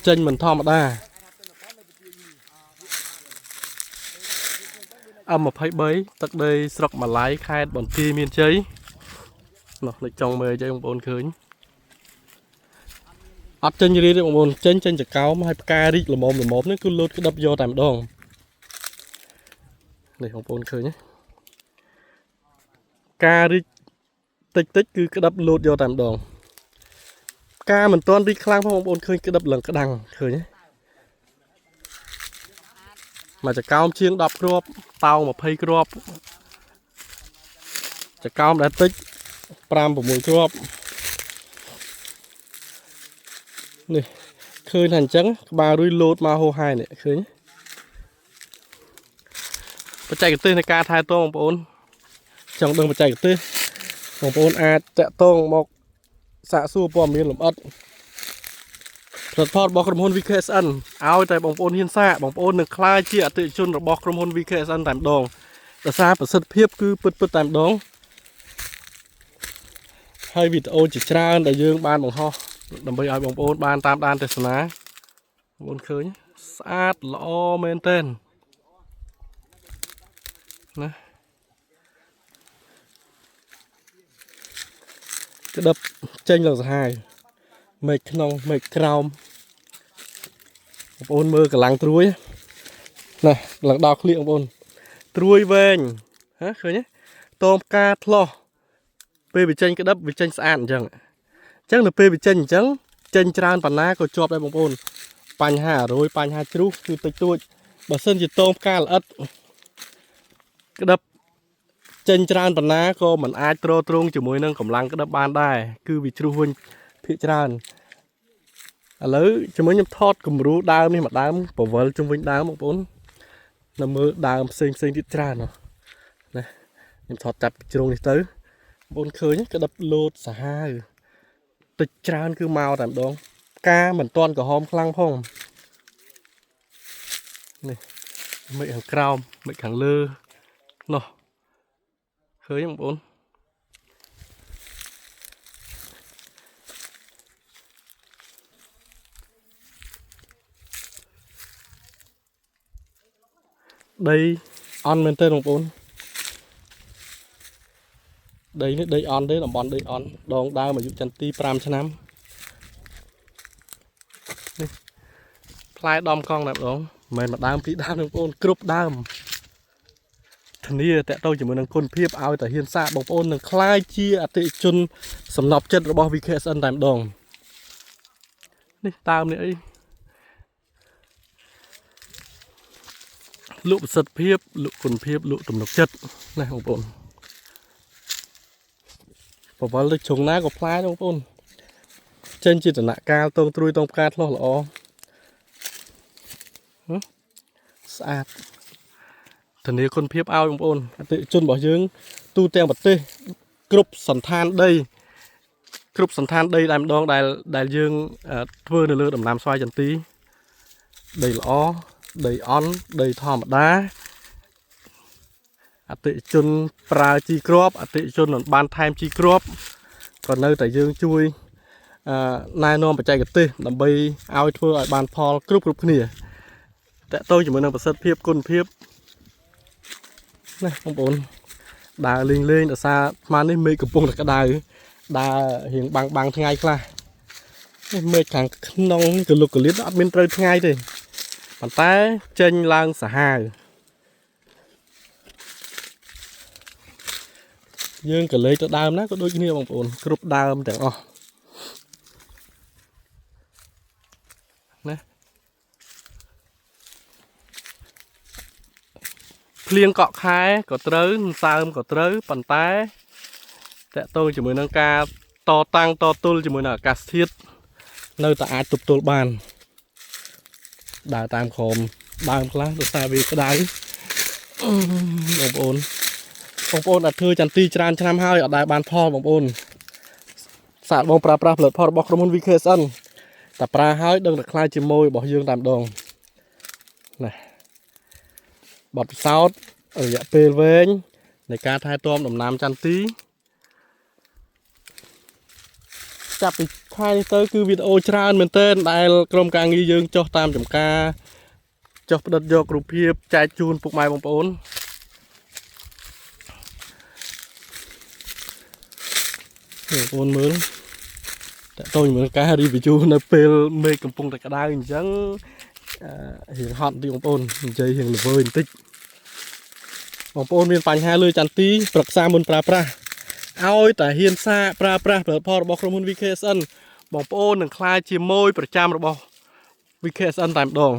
ចេញមិនធម្មតា M23 ទឹកដីស្រុកម៉ាឡៃខេត្តបន្ទាយមានជ័យនោះនៅចុងមើលជ័យបងប្អូនឃើញអត់ចេញរីទេបងប្អូនចេញចេញចកោមហើយផ្ការីកល្មមល្មមនេះគឺលោតក្តឹបយកតែម្ដងនេះបងប្អូនឃើញទេការរីកតិចតិចគឺក្តឹបលោតយកតែម្ដងផ្កាមិនទាន់រីកខ្លាំងផងបងប្អូនឃើញក្តឹបឡើងក្តាំងឃើញទេមកចកោមជាង10គ្រាប់តោង20គ្រាប់ចកោមដែលតិច5 6គ្រាប់នេះឃើញថាអញ្ចឹងក្បាលរុយលោតមកហោហាយនេះឃើញបច្ចេកទេសនៃការថែទាំបងប្អូនចង់ដឹងបច្ចេកទេសបងប្អូនអាចតាក់ទងមកសាកសួរព័ត៌មានលម្អិតផលិតផលរបស់ក្រុមហ៊ុន VKSN ឲ្យតែបងប្អូនហ៊ានសាកបងប្អូននឹងក្លាយជាអតិថិជនរបស់ក្រុមហ៊ុន VKSN តែម្ដងដោយសារប្រសិទ្ធភាពគឺពិតៗតែម្ដងហើយវីដេអូជាច្រើនដែលយើងបានបង្ហោះដើម្បីឲ្យបងប្អូនបានតាមដានទស្សនាបងប្អូនឃើញស្អាតល្អមែនទែនណាក្តឹបចេញឡើងសាហាវមេឃក្នុងមេឃក្រោមបងប្អូនមើលកម្លាំងត្រួយណាឡើងដល់ក្លៀកបងប្អូនត្រួយវែងហ៎ឃើញទេតមផ្កាថ្លោះពេលវាចេញក្តឹបវាចេញស្អាតអញ្ចឹងនៅពេលវាចេញអញ្ចឹងចេញច្រើនប៉ុណ្ណាក៏ជាប់ដែរបងប្អូនបញ្ហារយបញ្ហាជ្រុះគឺតិចតួចបើសិនជាតមផ្កាល្អិតក្តឹបចេញច្រើនប៉ុណ្ណាក៏មិនអាចទ្រទ្រង់ជាមួយនឹងកម្លាំងក្តឹបបានដែរគឺវាជ្រុះវិញភាគច្រើនឥឡូវជាមួយខ្ញុំថតគំរូដើមនេះមួយដើមពវល់ជុំវិញដើមបងប្អូននៅមើលដើមផ្សេងផ្សេងទៀតច្រើនណាខ្ញុំថតចាប់ជ្រុងនេះទៅបងប្អូនឃើញក្តឹបលោតសាហាវតិចច្រើនគឺមកតែម្ដងផ្កាមិនទាន់ក្រហមខ្លាំងផងនេះមេឃខាងក្រោមមេឃខាងលើនោះឃើញបងប្អូនដីអន់មែនទេបងប្អូនដីនេះដីអន់ទេតំបន់ដីអន់ដងដើមអាយុចន្ទី5ឆ្នាំនេះផ្លែដំកង់តែម្ដងមិនមែនមួយដើមពីរដើមទេបងប្អូនគ្រប់ដើមធានាតកតទៅជាមួយនឹងគុណភាពឲ្យតែហ៊ានសាកបងប្អូននឹងក្លាយជាអតិថិជនសំណប់ចិត្តរបស់ VKSN តែម្ដងនេះដើមនេះអីលក់ប្រសិទ្ធភាពលក់គុណភាពលក់ទំនុកចិត្តណាបងប្អូនបវលទៅជ្រុងណាក៏ផ្លែបងប្អូនចេញជាដំណាក់កាលតងត្រួយតងផ្កាឆ្លោះល្អស្អាតធានាគុណភាពឲ្យបងប្អូនអតិថិជនរបស់យើងទូទាំងប្រទេសគ្រប់សន្តានដីគ្រប់សន្តានដីតែម្ដងដែលយើងធ្វើនៅលើដំណាំស្វាយចន្ទីដីល្អដីអន់ដីធម្មតាអតិថិជនប្រើជីគ្រាប់អតិថិជនមិនបានថែមជីគ្រាប់ក៏នៅតែយើងជួយណែនាំបច្ចេកទេសដើម្បីឲ្យធ្វើឲ្យបានផលគ្រប់គ្នាតកតងជាមួយនឹងប្រសិទ្ធភាពគុណភាពណាបងប្អូនដើរលេងលេងដោយសារស្មាននេះមេឃកំពុងតែក្តៅដើររៀងបាំងថ្ងៃខ្លះនេះមេឃខាងក្នុងកលុកកលៀតអត់មានត្រូវថ្ងៃទេប៉ុន្តែចេញឡើងសាហាវយើងក៏លេខទៅដើមណាក៏ដូចគ្នាបងប្អូនគ្រប់ដើមទាំងអស់ណាភ្លៀងកក់ខែក៏ត្រូវសើមក៏ត្រូវប៉ុន្តែតកតងជាមួយនឹងការតតាំងតទល់ជាមួយនឹងអាកាសធាតុនៅតែអាចទប់ទល់បានដើរតាមក្រោមដើមខ្លះដោយសារវាក្តៅបងប្អូនបងប្អូនដែលធ្វើចន្ទីច្រើនឆ្នាំហើយអត់ដែលបានផលបងប្អូនសាកបងប្រើប្រាស់ផលិតផលរបស់ក្រុមហ៊ុន VKSN តែប្រើហើយដឹងតែខ្លាយជាម៉ួយរបស់យើងតែម្ដងណាបទពិសោធន៍រយៈពេលវែងនៃការថែទាំដំណាំចន្ទីចាប់ពី ខែនេះទៅគឺវីដេអូច្រើនមែនទែនដែលក្រុមការងារយើងចុះតាមចំការចុះផ្ដិតយករូបភាពចែកជូនពុកម៉ែបងប្អូន បងប្អូនមើលតើតូចមើលការ review នៅពេលមេឃកំពុងតែក្តៅអញ្ចឹងអឺរៀងហត់បន្តិចបងប្អូននិយាយរៀងល្វើយបន្តិចបងប្អូនមានបញ្ហាលើចន្ទទីប្រឹក្សាមុនប្រើប្រាស់ឲ្យតែហ៊ានសាកប្រើប្រាស់ផលិតផលរបស់ក្រុមហ៊ុន VKSN បងប្អូននឹងក្លាយជាមួយប្រចាំរបស់ VKSN តែម្ដង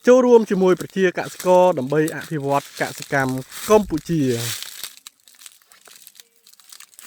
ចូលរួមជាមួយប្រជាកសិករដើម្បីអភិវឌ្ឍកសិកម្មកម្ពុជា។